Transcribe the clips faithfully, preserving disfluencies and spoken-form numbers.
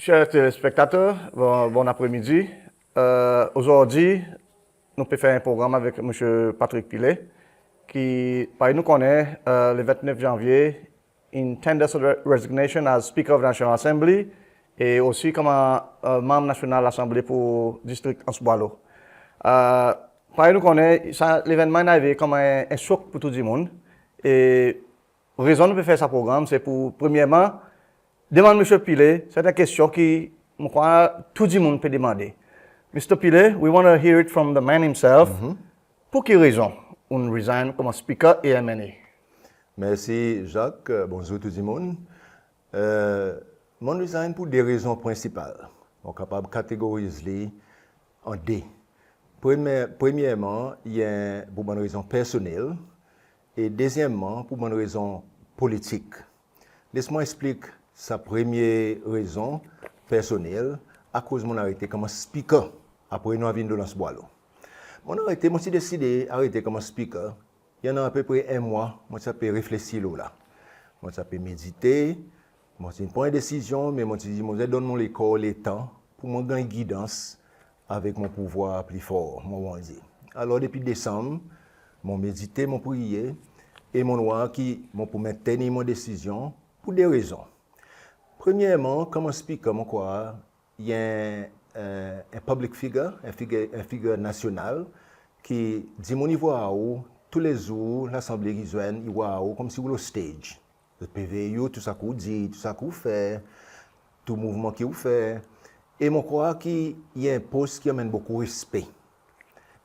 Cher telespektater, bon, bon apremidi. Ozordi nou pe fer en progranm avek Msye Patrick Pillay, ki parey nou konnen, le ventnef zanvye in tender his resignation as Speaker of the National Assembly e osi konman Manm Nasyonal Lasanble pour distrik Anse Boileau. Parey nou konnen, sa levennman in arive konman en sok pour tou dimoun. E rezon nou pe fer sa progranm se pour premyerman demann Msye Pillay serten kestyon ki mon krwar tou dimoun pe demande. Mr Pillay, we want to hear it from the man himself. Pour ki rezon ou'n resign konman Speaker e MNA? Mersi Jacques. Bonzour tou dimoun. Mon'n resign pour de rezon prensipal. Mon kapab kategoriz li an de. Premyerman, i en pour bann rezon personnel e dezyenmman pour bann rezon politik. Les mwan eksplik sa premye rezon personnel, akoz mon'n arete konman Speaker apre nou a vin lo Anse Boileau. Mon'n arete, mon ti deside arete konman Speaker, i annan apepre en mwan mon ti pe reflesir lo la. Mon ti pe medite, mon ti pran en desizyon, me mon ti dir mon bezwen donn mon lekor letan pour mwan ganny gidans avek mon pouvwar pli for, mon wandi. Alor depi Desanm mon medite, mon priye e mon'n war ki mon pou mentenir mon desizyon pour de rezon. Premyerman, konman Speaker, mon krwar i en public figure, en figir nasyonal ki dimoun i vwar ou toulezour, Lasanble i zwenn, i vwar ou konmsi ou lo stage. Zot pe vey ou, tou sa ki ou dir, tou sa ki ou fer, tou mouvman ki ou fer. E mon krwar ki i en pos ki anmenn bokou respe.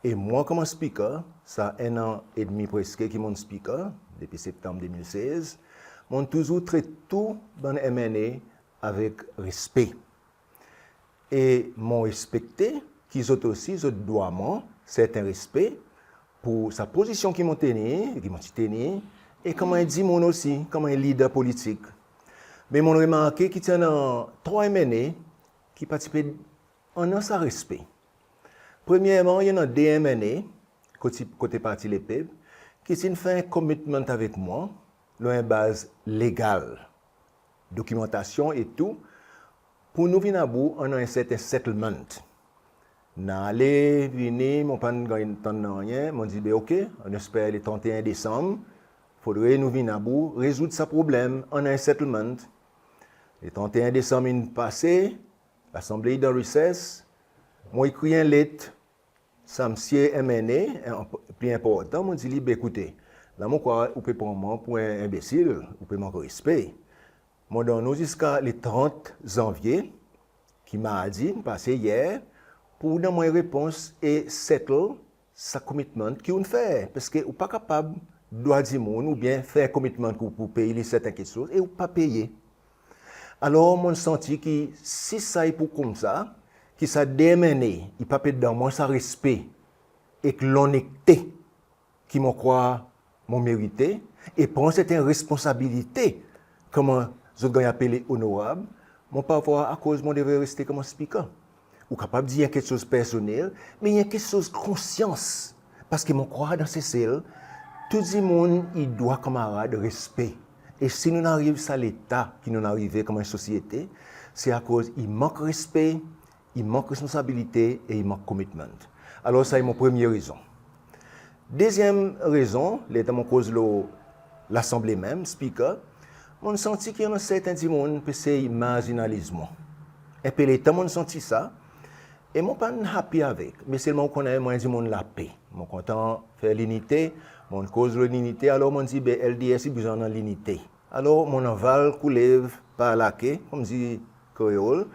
E mwan konman Speaker, sa en an edmi preske ki mon'n Speaker, depi Septanm de mil sez, mon'n touzour tret tou bann MNA avek respe. E mon ekspekte ki zot osi zot dwa mwan serten respe pour sa pozisyon ki mon tenir, ki mon ti tenir, e konman en dimoun osi, konman en lider politik. Me mon'n remarke ki ti annan trwa MNA ki pa ti pe annan sa respe. Premyerman, i annan de MNA kote Parti Lepep ki ti'n fer en commitment avek mwan lo en baz legal, dokimantasyon e tou, pour nou vin about annan en serten settlement. Mon ale, vini, mon pa'n ganny tann nanryen, mon dir be ok, nou esper le tranteen Desanm fodre nou vin about rezoud sa problenm, annan en settlement. Le tranteen Desanm in pase, Lasanble i dan recess, mon ekrir en let sa msye MNA pli enportan, mon dir li, be ekoute, la mon krwar ou pe pran mwan pour en enbesil, ou pe mank respe. Mon donn ou ziska le trant Zanvye, ki Mardi in pase yer, pour ou donn mwan en repons e settle sa commitment ki ou'n fer, paski ou pa kapab dwa dimoun oubyen fer commitment ki ou pou pey li serten keksoz e ou pa peye. Alor mon'n santi ki si sa i pou koumsa, ki sa de MNA i pa pe donn mwan sa respe ek lonnekte ki mon krwar mon merite e pran serten responsabilite konman zot ganny apele onorab, mon pa vwar akoz mon devret reste konman Speaker. Ou kapab dir en keksoz personnel, me i en keksoz konsyans. Paski mon krwar dan Sesel tou dimoun i dwa kanmarad respe. E si nou'n ariv sa leta ki nou'n arive konman en sosyete, se akoz i mank respe, i mank responsabilite e i mank commitment. Alor sa i mon premye rezon. Dezyenm rezon, letan mon koz lo Lasanble menm, Speaker, mon'n santi ki annan serten dimoun pe sey marzinaliz mwan. En pe letan mon'n santi sa, e mon pa'n happy avek, me selman ou konnen mwan en dimoun lape. Mon kontan fer linite, mon'n koz lo linite, alor mon'n dir be LDS i bezwen annan linite. Alor mon'n anval koulev par lake, konmdi Kreol,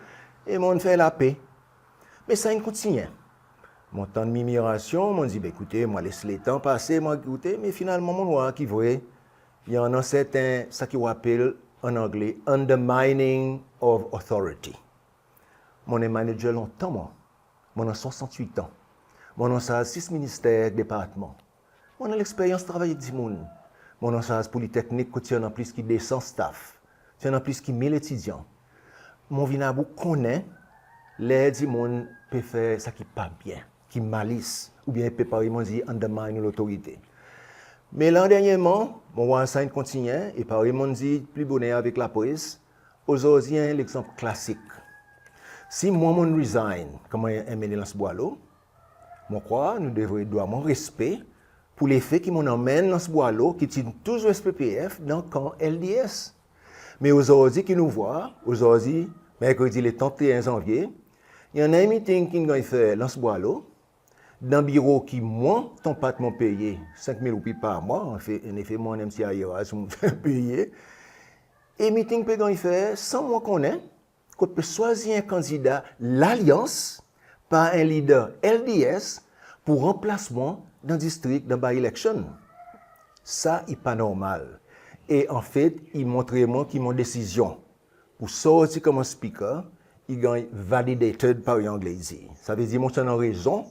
e mon'n fer lape. Me sa in kontinyen. Mon tann mirmirasyon, mon'n dir be ekoute, mon a les letan pase, mon a ekoute, me finalman mon'n war ki vre i annan serten sa ki ou apel an Angle undermining of authority. Mon annan manager lontan mwan. Mon annan swasannwit an. Mon ansarz sis minister, departman. Mon annan leksperyans travay ek dimoun. Mon ansarz Politeknik kot ti annan plis ki de san staff, ti annan plis ki mil etidyan. Mon vin about konnen ler dimoun pe fer sa ki pa byen, ki malis, oubyen pe parey mon dir undermine lotorite. Me la dernyerman mon war sa in kontinyen, e parey mon'n dir pli boner avek lapres, ozordi en legzanp klasik. Si mwan mon'n resign konman MNA Anse Boileau, mon krwar nou devret dwa mwan respe pour lefe ki mon'n anmenn Anse Boileau, ki ti touzour SPPF, dan kan LDS. Me ozordi ki nou vwar, ozordi, merkredi le trannteyen zanvye, i annan en meeting ki'n ganny fer Anse Boileau, dan biro ki mwan, tonpat mon peye senk mil roupi par mwan, annefe, annefe mwan menm si ayer mon peye, e meeting pe ganny fer san mwan konnen, kot pe swazir en kandida Lalyans par en lider LDS pour ranplas mwan dan distrik dan by-election. Sa i pa normal. E anfet, i montre mwan ki mon desizyon pour sorti konman Speaker, i ganny validated, parey Angle i dir. Savedir mon ti annan rezon,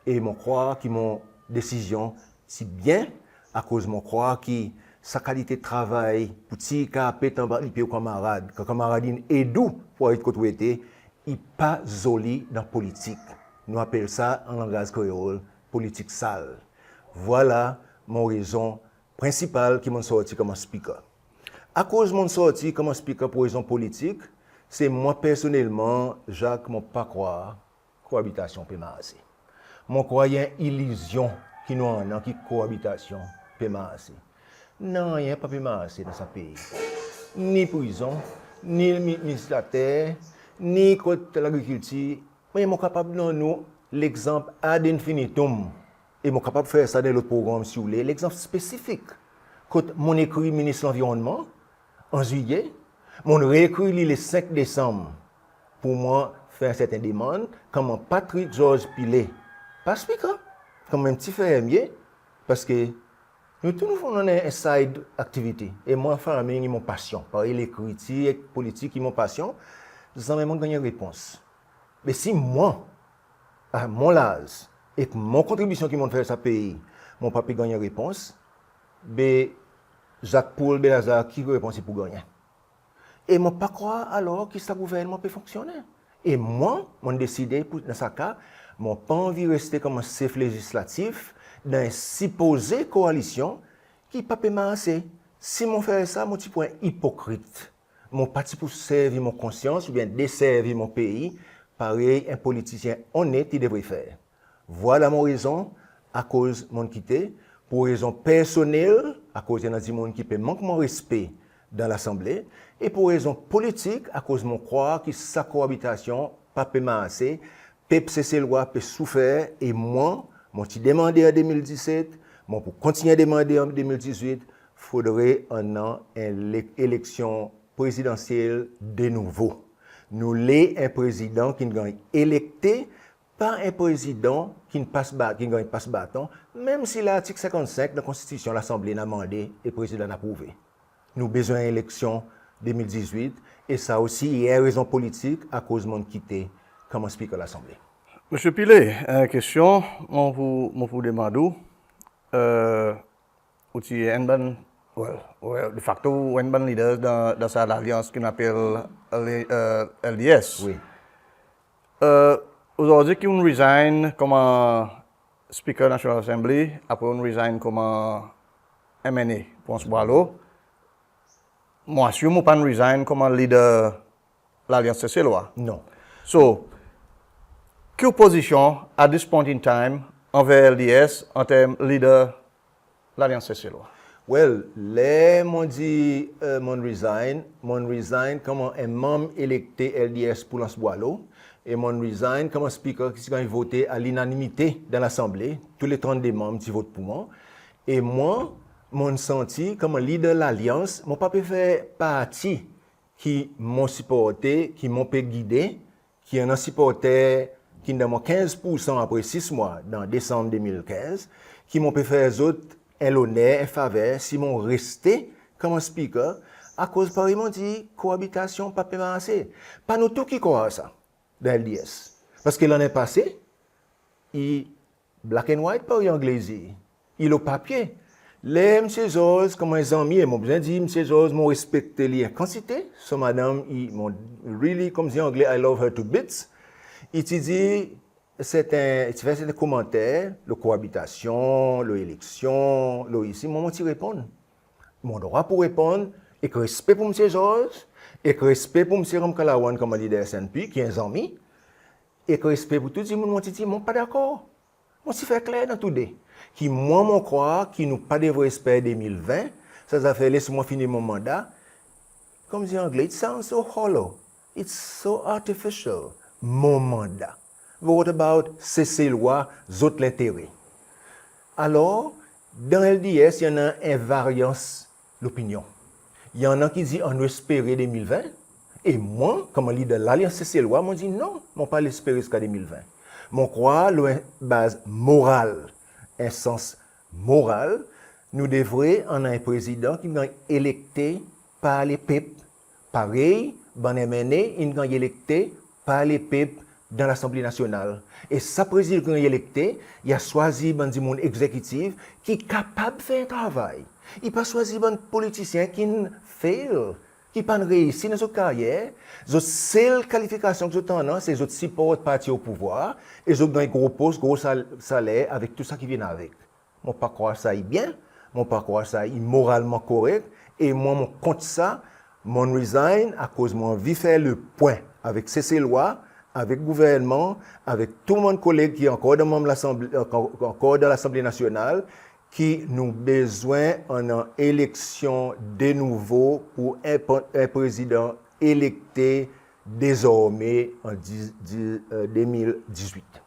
e mon krwar ki mon desizyon ti byen, akoz mon krwar ki sa kalite travay pour tir karpet anba lipye ou kanmarad, kan kanmarad in ed ou pour aret kot ou ete, i pa zoli dan politik. Nou apel sa an langaz kreol politik sal. Vwala mon rezon prensipal ki mon'n sorti konman Speaker. Akoz mon'n sorti konman Speaker pour rezon politik, se mwan personnelman, Jacques, mon pa krwar koabitasyon pe marse. Mon krwar i en ilizyon ki nou annan ki koabitasyon pe marse. Nanryen pa pe marse dan sa pei. Ni prizon, ni mi-, minis later, ni kot lagrikiltir. Me mon kapab donn ou legzanp ad infinitum. E mon kapab fer sa dan lot progranm si ou le. Legzanp spesifik, kot mon'n ekrir Minis Lanvironnman an Zilye, mon'n reekrir li le senk Desanm pour mwan fer serten demann, konman Patrick Georges Pillay, pa Speaker, konman en pti fermye, paski nou tou nou annan en side activity. E mwan, farming i mon pasyon. Parey lekritir ek politik i mon pasyon. Zanmen mon'n ganny repons. Me si mwan, a mon laz, ek mon kontribisyon ki mon'n fer sa pei, mon pa pe ganny repons, be Jacques Paul Bernazard, ki repons i pou gannyen? E mon pa krwar alor ki sa gouvernman pe fonksyonnen. E mwan, mon'n deside pour, dan sa ka, mon pa anvi reste konman sef lezislatif dan en sipoze koalisyon ki pa pe marse. Si mon fer sa, mon ti pou en ipokrit. Mon pa ti pou servi mon konsyans oubyen deservi mon pei, parey en politisyen onnet i devret fer. Vwala mon rezon akoz mon'n kite, pour rezon personnel, akoz i annan dimoun ki pe mank mwan respe dan Lasanble, e pour rezon politik, akoz mon krwar ki sa koabitasyon pa pe marse, pep Seselwa pe soufer, e mwan, mon ti demande an de mil diset, mon pou kontinyen demande an de mil dizwit, fodre annan en le-, eleksyon prezidansyel de nouvo. Nou le en prezidan ki'n ganny elekte, pa en prezidan ki'n pas ba-, ki'n ganny pas baton, menm si lartik senkannsenk dan Konstitisyon Lasanble in amande e Prezidan in aprouve. Nou bezwen eleksyon de mil dizwit, e sa osi i en rezon politik akoz mon'n kite konman Speaker Lasanble. Msye Pillay, en kestyon mon pou, mon pou demann ou, e, ou ti enn bann, well, well, de facto ou enn bann leaders dan, dan sa lalyans ki nou apel, e, LDS. Wi. E, ozordi ki ou'n resign konman Speaker National Assembly, apre ou'n resign konman MNA pour Anse Boileau, mon assume ou pa'n resign konman leader Lalyans Seselwa. Non. So, ki ou pozisyon at this point in time anver LDS an term leader Lalyans Seselwa? Well, ler mon dir, e, mon'n resign, mon'n resign konman en manm elekte LDS pour Anse Boileau, e mon'n resign konman Speaker ki ti ganny vote a linanimite dan Lasanble, tou le trannde manm ti vot pour mwan. E mwan, mon'n santi konman leader Lalyans, mon pa pe fer parti ki mon siporte, ki mon pe gide, ki annan siporter ki'n donn mwan kenz poursan apre sis mwan dan Desanm de mil kenz, ki mon pe fer zot en loner, en faver, si mon reste konman Speaker, akoz parey mon dir, koabitasyon pa pe marse. Pa nou tou ki krwar sa dan LDS. Paski lannen pase, i black and white, parey Angle i dir. I lo papye. Ler Msye Georges, konman en zanmi, e mon bezwen dir Msye Georges, mon respekte li en kantite. Son madanm, i, mon really, konmsi Angle, I love her to bits. I ti dir serten, i ti fer serten komanter lo koabitasyon, lo eleksyon, lo isi. Mwan, mon ti reponn. Mon drwa pour reponn, Ek respe pour Msye Georges, ek respe pour Msye Ramkalawan konman lider SNP, ki en zanmi, ek respe pour tou dimoun, mon ti dir mon pa dakor. Mon ti fer kler dan tou de. Ki mwan mon krwar ki nou pa devret esper de mil ven, sa zafer les mwan fini mon manda. Konman dir Angle, it sounds so hollow, it's so artificial, mon manda. But what about Seselwa, zot lentere? Alor, dan LDS, i annan en varyans lopinyon. I annan ki dir annou espere de mil ven, e mwan, konman lider Lalyans Seselwa, mon dir non, mon pa le espere ziska de mil ven. Mon krwar lo en baz moral, en sans moral, nou devret annan en prezidan ki ganny elekte par lepep, parey bann MNA in ganny elekte par lepep dan Lasanble Nasyonal. E sa prezidan ki ganny elekte, i a swazir bann dimoun egzekitif ki kapab fer en travay. I pa swazir bann politisyen ki'n fail, ki pa'n reisi dan zot karyer. Zot sel kalifikasyon ki zot annan, se zot siport parti o pouvwar, e zot ganny gro pos, gro sal-, saler avek tou sa ki vin avek. Mon pa krwar sa i byen, mon pa krwar sa i moralman korek, e mwan mon kont sa, mon'n resign akoz mon anvi fer lepwen avek Seselwa, avek gouvernman, avek tou mon koleg ki ankor dan manm Lasanble, ankor, ankor dan Lasanble Nasyonal, ki nou bezwen annan eleksyon de nouvo pour en, en prezidan elekte dezormen an diz, diz, e, de mil dizwit.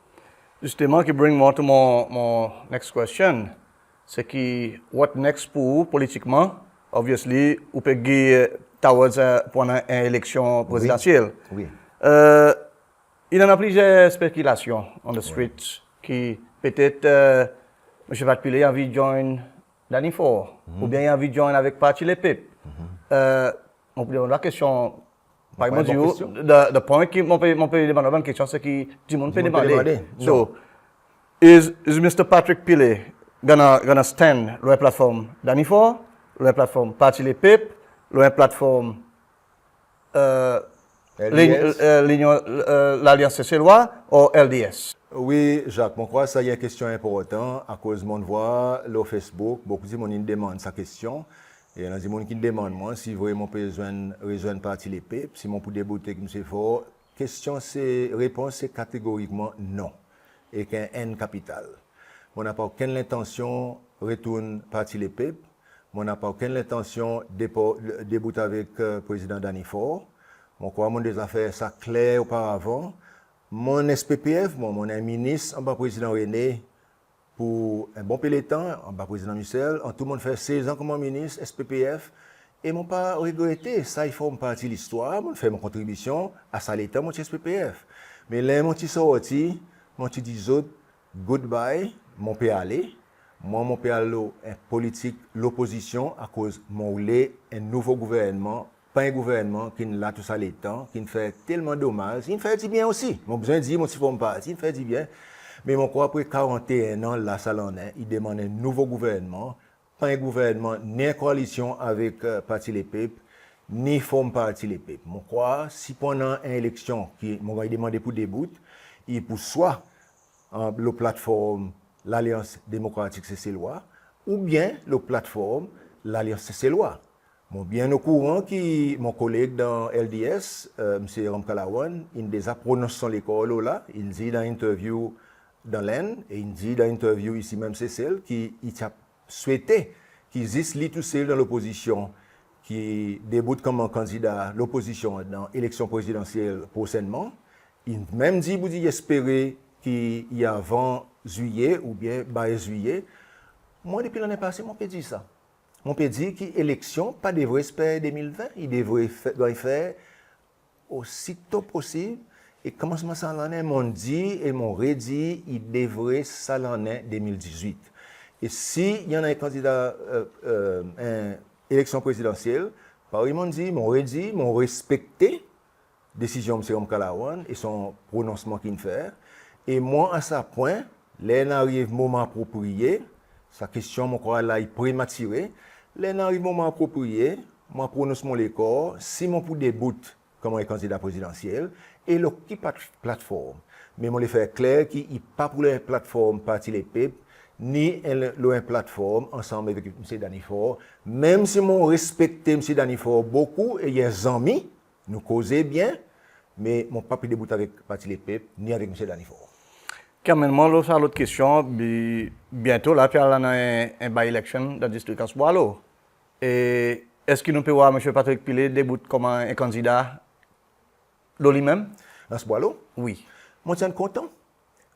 Zisteman, ki bring mwan to mon, mon next question, se ki what next pour ou politikman? Obviously, ou pe gir towards, e, pour annan en eleksyon prezidansyel. Wi. E, i annan plizyer spekilasyon on the street ki petet, e, Msye Pat Pillay i anvi join Danny Faure, oubyen i anvi join avek Parti Lepep. E, mon pe demann la kestyon, parey mon dir ou, the, the point ki mon pe, mon pe demann la bann kestyon, se ki dimoun pe demande. So, is, is Mr Patrick Pillay gonna, gonna stand lo en platform Danny Faure, lo en platform Parti Lepep, lo en platform, e, Linyon, e, Linyon, e, Lalyans Seselwa or LDS? Wi, Jacques, mon krwar sa i en kestyon enportan, akoz mon'n vwar lo Facebook, bokou dimoun in demann sa kestyon. E annan dimoun ki'n demann mwan si vreman mon pe zwenn, rezwenn Parti Lepep, si mon pou debout ek Msye Faure. Kestyon se, repons se kategorikman non, ek en N kapital. Mon napa okenn lentansyon retourn Parti Lepep. Mon napa okenn lentansyon depo-, debout avek, e, Prezidan Danny Faure. Mon krwar mon'n deza fer sa kler oparavan. Mon'n SPPF, mon, mon'n en minis anba Prezidan René pour en bon pe letan, anba Prezidan Michel, an tou mon'n fer sez an konman minis SPPF, e mon pa regrete, sa i form parti listwar, mon'n fer mon kontribisyon a sa letan mon ti SPPF. Me ler mon ti sorti, mon ti dir zot, goodbye, mon pe ale. Mwan, mon pe al lo en politik lopozisyon akoz mon oule en nouvo gouvernman, pa en gouvernman ki'n la tou sa letan, ki'n fer telman domaz, in fer dibyen osi. Mon bezwen dir, mon ti form parti, in fer dibyen. Me mon krwar apre karanteen an la sa lannen, i demann en nouvo gouvernman, pa en gouvernman, ni en koalisyon avek, e, Parti Lepep, ni form Parti Lepep. Mon krwar, si pou annan en eleksyon ki mon ganny demande pour debout, i pou swa, e, lo platform Lalyans Demokratik Seselwa, oubyen lo platform Lalyans Seselwa. Mon byen okouran ki mon koleg dan LDS, e, Msye Ramkalawan, in deza pronons son lekor lo la, in dir dan entervyou dan Lenn, e in dir dan entervyou isi menm Sesel, ki i ti a swete ki zis li tousel dan lopozisyon ki debout konman kandida lopozisyon dan eleksyon prezidansyel prosennman. In menm dir pour dir i espere ki i avan Zwiye oubyen by Zwiye. Mwan, depi lannen pase, mon pe dir sa. Mon pe dir ki eleksyon pa devret esper de mil ven, i devret fe-, ganny fer osito posib, e konmansman sa lannen, mon'n dir e mon redir, i devret sa lannen de mil dizwit. E si i annan en kandida, e, e, en eleksyon prezidansyel, parey mon'n dir, mon redir, mon respekte desizyon Msye Ramkalawan e son prononsman ki'n fer. E mwan, a sa pwen, ler in ariv moman apropriye, sa kestyon mon krwar la i prematire, ler in ariv moman apropriye, mon a pronons mon lekor, si mon pou debout konman en kandida prezidansyel, e lo ki pat-, platform. Me mon le fer kler ki i pa pou lo en platform Parti Lepep, ni en, lo en platform ansanm avek Msye Danny Faure. Menm si mon respekte Msye Danny Faure bokou e i en zanmi, nou koze byen, me mon pa pe debout avek Parti Lepep, ni avek Msye Danny Faure. Ki anmenn mwan lo sa lot kestyon, bi-, byento la pe al annan en, en by-election dan distrik Anse Boileau. E eski nou pe war Msye Patrick Pillay debout konman en kandida lo li menm? Anse Boileau? Wi. Mon ti a kontan.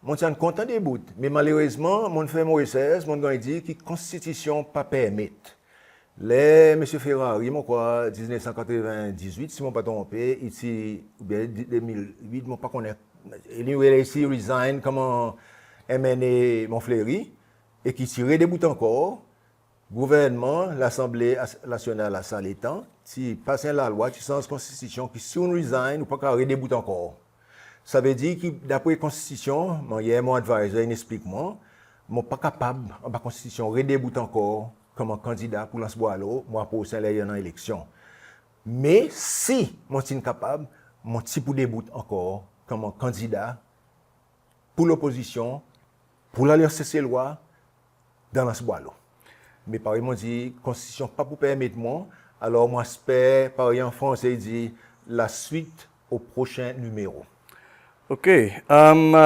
Mon ti a kontan debout. Me malerezman, mon fer mon resers, mon ganny dir ki konstitisyon pa permet. Ler Msye Ferrari, mon krwar diznef san katreven-dizuit, si mon pa tronpe, i ti, oubyen de mil uit, mon pa konnen. Anyway, i ti resign konman MNA Mont Fleuri, e ki ti redebout ankor, gouvernman, Lasanble As-, Nasyonal a sa letan, ti pas en lalwa, ti sanz konstitisyon ki si ou'n resign, ou pa kapab redebout ankor. Savedir ki dapre konstitisyon, mannyer mon adviser in eksplik mwan, mon pa kapab, anba konstitisyon, redebout ankor konman kandida pour Anse Boileau mwan prosen ler i annan eleksyon. Me si mon ti'n kapab, mon ti pou debout ankor konman kandida pour lopozisyon, pour Lalyans Seselwa, dan Anse Boileau. Me parey mon dir, konstitisyon pa pou permet mwan, alor mon esper, parey an franse i dir, la suite au prochain numéro. OK. Em, e,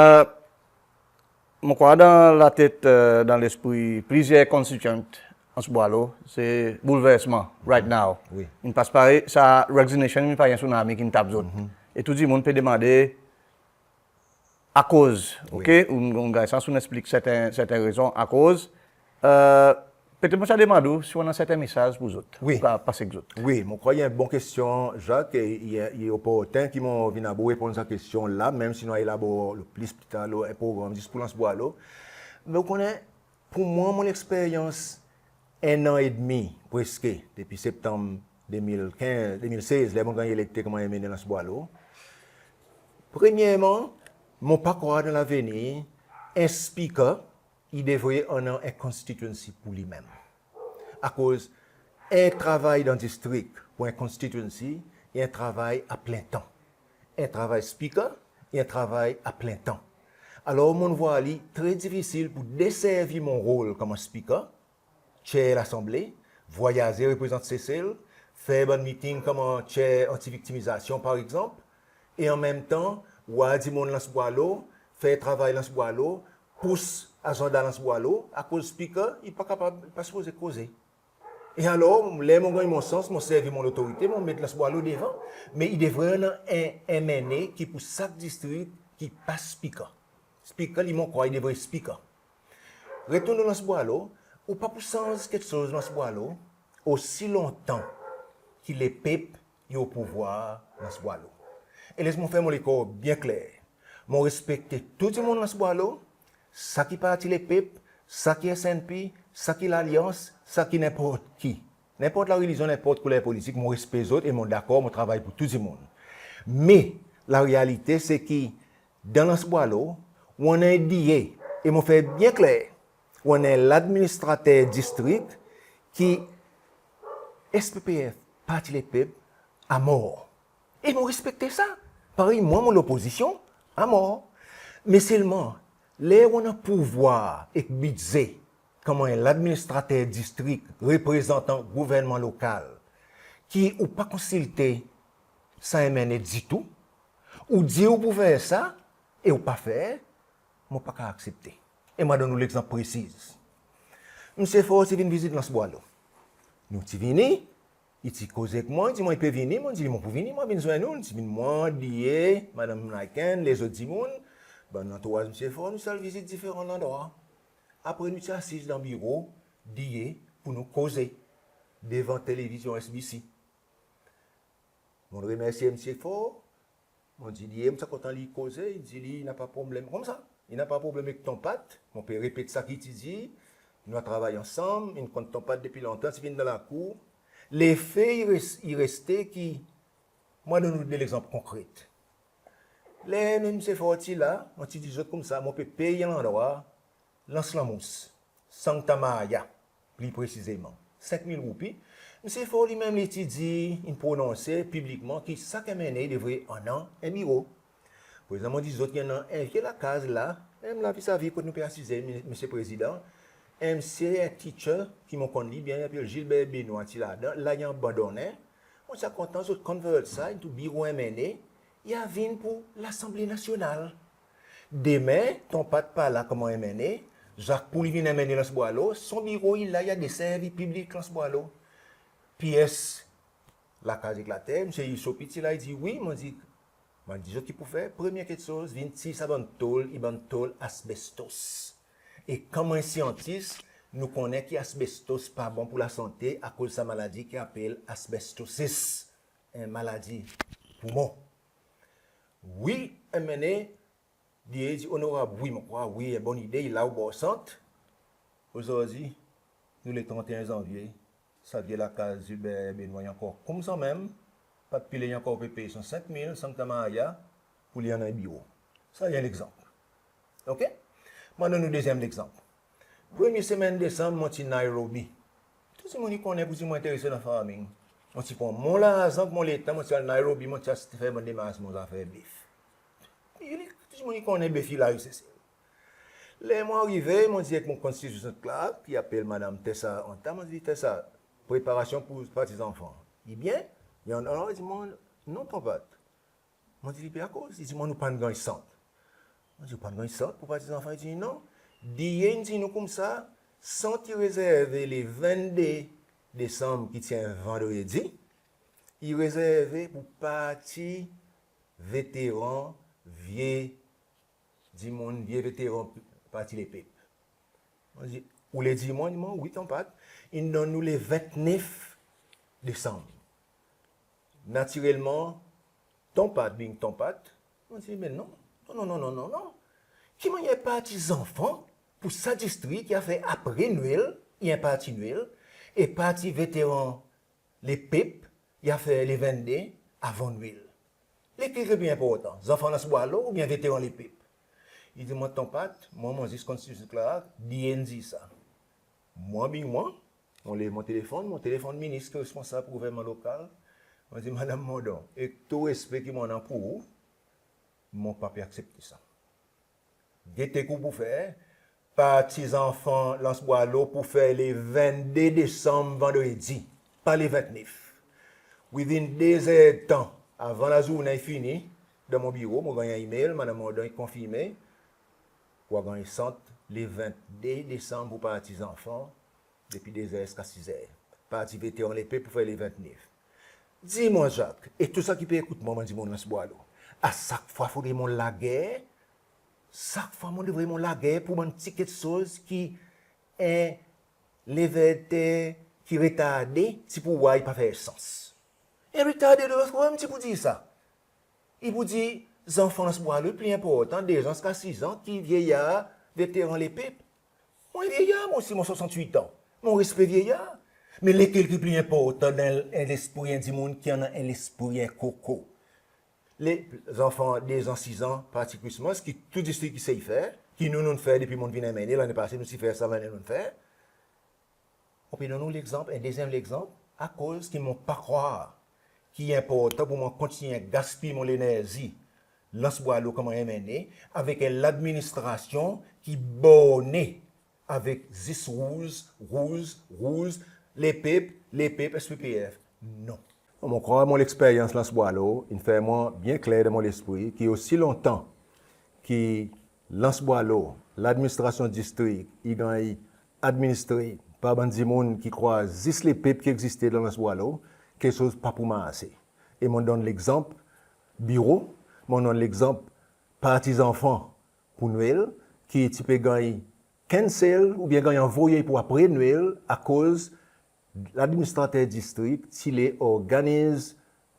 mon krwar dan latet, e, dan lespri plizyer konstitityan Anse Boileau, se boulversman, right now. Wi. In pas parey sa resignation, in parey en tsunami ki'n tap zot. E tou dimoun pe demande akoz, OK? Ou, ou ganny sans ou'n eksplik serten, serten rezon akoz. E, petet mon ti a demann ou si ou annan serten mesaz pour zot, Wi. pa, pas ek zot. Wi, mon krwar i en bon kestyon, Jacques, e i, i oporten ki mon vin abor reponn sa kestyon la, menm si nou a elabor lo plis pli tar lo en progranm zis pour Anse Boileau. Me ou konnen, pour mwan, mon leksperyans en an edmi, preske, depi Septanm de mil kenz, de mil sez, ler mon ganny elekte konman MNA Anse Boileau. Premyerman, mon pa krwar dan lavenir, en Speaker, i devret annan en constituency pour li menm. Akoz en travay dan distrik pour en constituency, i en travay a plen tan. En travay Speaker, i en travay a plen tan. Alor, mon vwar li tre difisil pour deservi mon rol konman Speaker, Chair Lasanble, vwayaze reprezant Sesel, fer bann miting konman Chair Anti-Viktimizasyon, par egzanp, e an menm tan, war dimoun Anse Boileau, fer travay Anse Boileau, pous azanda Anse Boileau, akoz Speaker, i pa kapab, i pa sipoze koze. E alor, ler mon ganny mon sans, mon servi mon lotorite, mon met Anse Boileau devan, me i devret annan en, en MNA ki pour sak distrik ki pa Speaker. Speaker, li mon krwar, i devret Speaker. Retourn Anse Boileau, ou pa pou sanz keksoz Anse Boileau, osi lontan ki lepep i o pouvwar Anse Boileau. E les mon fer mon lekor byen kler. Mon respekte tou dimoun Anse Boileau, sa ki Parti Lepep, sa ki SNP, sa ki Lalyans, sa ki nenport ki. Nenport larelizyon, nenport kouler politik, mon respe zot e mon dakor, mon travay pour tou dimoun. Me, larealite se ki, dan Anse Boileau, ou annan en DA, e mon fer byen kler, ou annan en ladministrater distrik ki SPPF, Parti Lepep, amor. E mon respekte sa. Parey mwan, mon lopozisyon, amor. Me selman, ler ou annan pouvwar ek bidze, konman en ladministrater distrik, reprezantan gouvernman lokal, ki ou pa konsilte sa MNA ditou, ou dir ou pou fer sa, e ou pa fer, mon pa kapab aksepte. E mon a donn ou legzanp presiz. Msye Faure ti vin vizit Anse Boileau. Nou ti vini, i ti koze ek mwan, i dir mwan i pe vini, mon dir li mon pou vini, mon vin zwenn ou, ti vin mwan, DA, Madanm Naiken, lezot dimoun, bann antouraz Msye Faure, nou ti al vizit diferan landrwa. Apre nou ti asiz dan biro DA pour nou koze devan televizyon SBC. Mon remersye Msye Faure, mon dir li, e, mon ti a kontan li koze, i dir li, i napa problenm. Konmsa, i napa problenm ek Ton Pat, mon pe repet sa ki ti dir, nou a travay ansanm, in konn Ton Pat depi lontan, ti vin dan lakour. Lefe i res-, i reste ki, mon a donn ou de legzanp konkret. Ler Msye Faure ti la, mon ti dir zot konmsa, mon pe pey en landrwa, Anse Lanmous, Santa Maria, pli presizeman, senk mil roupi. Msye Faure li menm li ti dir, in prononse piblikman ki sak MNA i devret annan en biro. Prezan mon dir zot i annan en vye lakaz la, menm la vizavi kot nou pe asize, Msye Prezidan, en msye, en teacher ki mon konn li byen, i apel Gilbert Benoît, ti ladan, la i abandonnen. Mon ti a kontan zot convert sa into biro MNA, i a vin pour Lasanble Nasyonal. Demen, Ton Pat pa la konman MNA, Jacques Poux i vin MNA Anse Boileau, son biro i la, i a deservi piblik Anse Boileau. PS Lakaz ek Later, msye Hugues Sopi ti la, i dir wi, mon dir, mon dir zot ki pou fer, premye keksoz, vin tir sa bann tol, i bann tol asbestos. E konman en syantis, nou konnen ki asbestos pa bon pour lasante akoz sa maladi ki apel asbestosis, en maladi poumon. Wi, MNA dir, dir, Onorab, wi, mon krwar, wi, en bonn ide, i la o bor sant. Ozordi, nou le trant e en Zanvye, sa vye lakaz Gilbert Benoît i ankor koumsa menm, pa ti pil, i ankor pe pey son senk mil, san ki ta marya, pour li annan en biro. Sa i en legzanp. OK? Mon donn ou dezyenm legzanp. Premye semenn Desanm, mon ti Nairobi. Tou dimoun i konnen pour dir mon enterese dan farming. Mon ti pran mon larzan, mon letan, mon ti al Nairobi, mon ti al fer mon demars mon zafer bef. Tou dimoun i konnen bef i la, i se. Ler mon arive, mon dir ek mon constitution clerk, ki apel Madanm Tessa Anta, mon dir, Tessa, preparasyon pour parti zanfan i byen? I annan? I dir mwan, non, Ton Pat. Mon dir li, be akoz? I dir mwan, nou pa'n ganny sant. Mon dir, ou pa'n ganny sant pour parti zanfan? I dir non. Diyen in dir nou koumsa, sant i rezerve le vennde Desanm, ki ti en vandredi, i rezerve pour parti veteran, vye dimoun, vye veteran Parti Lepep. Mon dir, ou le dir mwan? I dir mwan, wi, Ton Pat. In donn nou le vennef Desanm. Natirelman, Ton Pat being Ton Pat, mon dir, me non, non, non, non. Ki mannyer parti zanfan pour sa distrik i a fer apre Nwel, i en parti Nwel, e parti veteran Lepep i a fer le vennde avan Nwel? Lekel ki pli enportan, zanfan Anse Boileau oubyen veteran Lepep? I dir mwan, Ton Pat, mwan, mon zis constitution clerk, diyen in dir sa. Mwan being mwan, mon lev mon telefonn, mon telefonn minis ki responsab pour gouvernman lokal. Mon dir, Madanm Mondon, ek tou respe ki mon annan pour ou, mon pa pe aksepte sa. Gete ki ou pou fer, parti zanfan Anse Boileau pou fer le vennde Desanm, vandredi, pa le vennef. Within de zerdtan, avan lazournen i fini, dan mon biro, mon ganny en email, Madanm Mondon i konfirme, ou a ganny sant le vennde Desanm pour parti zanfan, depi de zer ziska siz er. Parti veteran Lepep pou fer le vennef. Dir mwan, Jacques, e tou sa ki pe ekout mwan, bann dimoun Anse Boileau, a sak fwa fodre mon lager, sak fwa mon devret mon lager pour bann ti keksoz ki en lever de ter ki retarde, ti pou war i pa fer sans. En retarde de lot kote ti pou dir sa. I pou dir, zanfan Anse Boileau pli enportan, de zan ziska siz an, ki vyeyar, veteran Lepep. Mon vyeyar, mon osi, mon swasannwit an. Mon respe vyeyar. Me lekel ki pli enportan dan en lespri en dimoun ki annan en lespri en koko? Le zanfan de zan, siz an, parti Christmas, ki tou distrik i sey fer, ki nou, nou'n fer depi mon'n vin MNA, lannen pase nou ti fer sa, lannen nou'n fer. Mon pe donn ou legzanp, en dezyenm legzanp, akoz ki mon pa krwar ki i enportan pour mwan kontinyen gaspiy mon lenerzi Anse Boileau konman MNA, avek en ladministrasyon ki borne avek zis rouz, rouz, rouz, Lepep, Lepep, SPPF. Non. Mon krwar mon leksperyans Anse Boileau in fer mwan byen kler dan mon lespri ki osi lontan ki Anse Boileau, ladministrasyon distrik, i ganny administre par bann dimoun ki krwar zis Lepep ki egziste dan Anse Boileau, keksoz pa pou marse. E mon donn legzanp biro, mon donn legzanp parti zanfan pour Nwel, ki ti pe ganny cancel oubyen ganny anvoye pour apre Nwel, akoz ladministrater distrik ti le organiz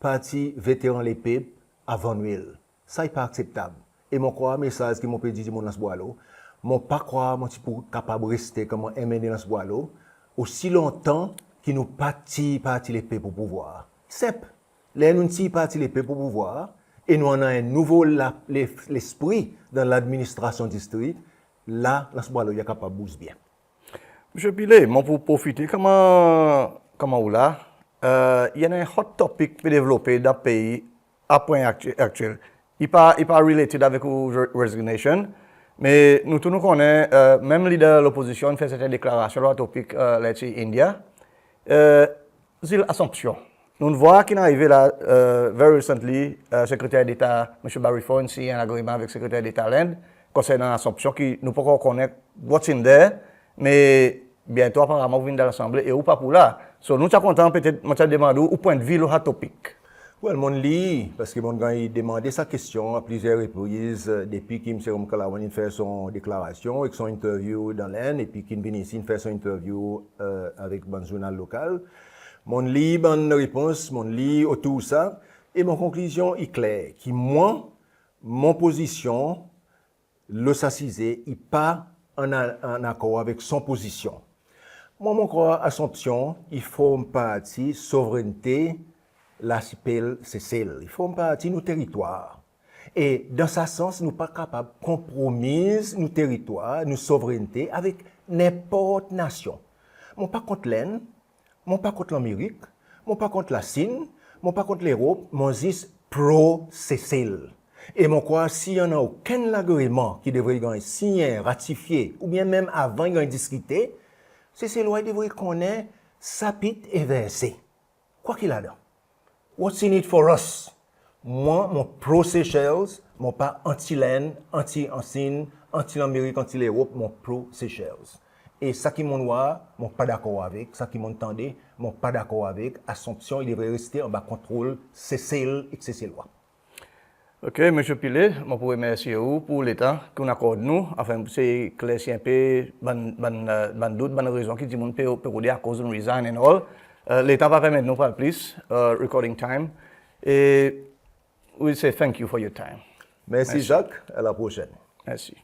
parti veteran Lepep avan Nwel. Sa i pa akseptab. E mon krwar mesaz ki mon pe dir dimoun Anse Boileau, mon pa krwar mon ti pou kapab reste konman MNA Anse Boileau, osi lontan ki nou pa tir Parti Lepep o pouvwar. Senp. Ler nou'n tir Parti Lepep o pouvwar, e nou annan en nouvo la, le, lespri dan ladministrasyon distrik, la, Anse Boileau i a kapab bouz byen. Msye Pillay, mon pou profite, konman, konman ou la, e, i annan en hot topic pe devlope dan pei a pwen akty-, aktyel. I pa, i pa related avek ou re-, resignation, Me nou tou nou konnen, menm lider lopozisyon in fer serten deklarasyon lo sa topik ler ti India. Zil Assomption. Nou'n vwar ki'n arive la, very recently, Sekreter Deta Msye Barry Faure in siny en lagreman avek Sekreter Deta Lenn konsernan Assomption ki nou pa ankor konnen what's in there, me byento aparaman ou vin dan Lasanble e ou pa pou la. So nou ti a kontan petet mon ti a demann ou, ou pwennvi lo sa topik. Well, mon'n lir, paski mon'n ganny demande sa kestyon a plizyer repriz depi ki Msye Ramkalawan in fer son deklarasyon ek son interview dan Lenn, epi ki'n vin isi in fer son interview avek bann zournal lokal. Mon'n lir bann repons, mon'n lir otour sa, e mon konklizyon i kler ki mwan, mon pozisyon lo sa size i pa an, an akor avek son pozisyon. Mwan, mon krwar Assomption i form parti sovrennte lasipel Sesel. I form parti nou teritwar. E dan sa sans, nou pa kapab konpromiz nou teritwar, nou sovrennte avek nenport nasyon. Mon pa kont Lenn, mon pa kont Lanmerik, mon pa kont Lasin, mon pa kont Lerop, mon zis pro Sesel. E mon krwar si i annan okenn lagreman ki devret ganny sinyen, ratifye, oubyen menm avan i ganny diskite, Seselwa i devret konnen sa pit e verse. Kwa ki ladan? What's in it for us? Mwan, mon pro Seychelles, mon pa anti Lenn, anti Lasin, anti Lanmerik, anti Lerop, mon pro Seychelles. E sa ki mon'n vwar, mon pa dakor avek, sa ki mon'n tande, mon pa dakor avek, Assomption i devret reste anba kontrol Sesel ek Seselwa. Ok, Msye Pillay, mon pou remersye ou pour letan ki ou'n akord nou, anfen, se eklersi en pe bann, bann, bann dout, bann rezon ki dimoun pe, pe rode akoz ou'n resign and all. Letan pa permet nou pran plis recording time. E we say thank you for your time. Mersi Zak, a la prosenn. Mersi.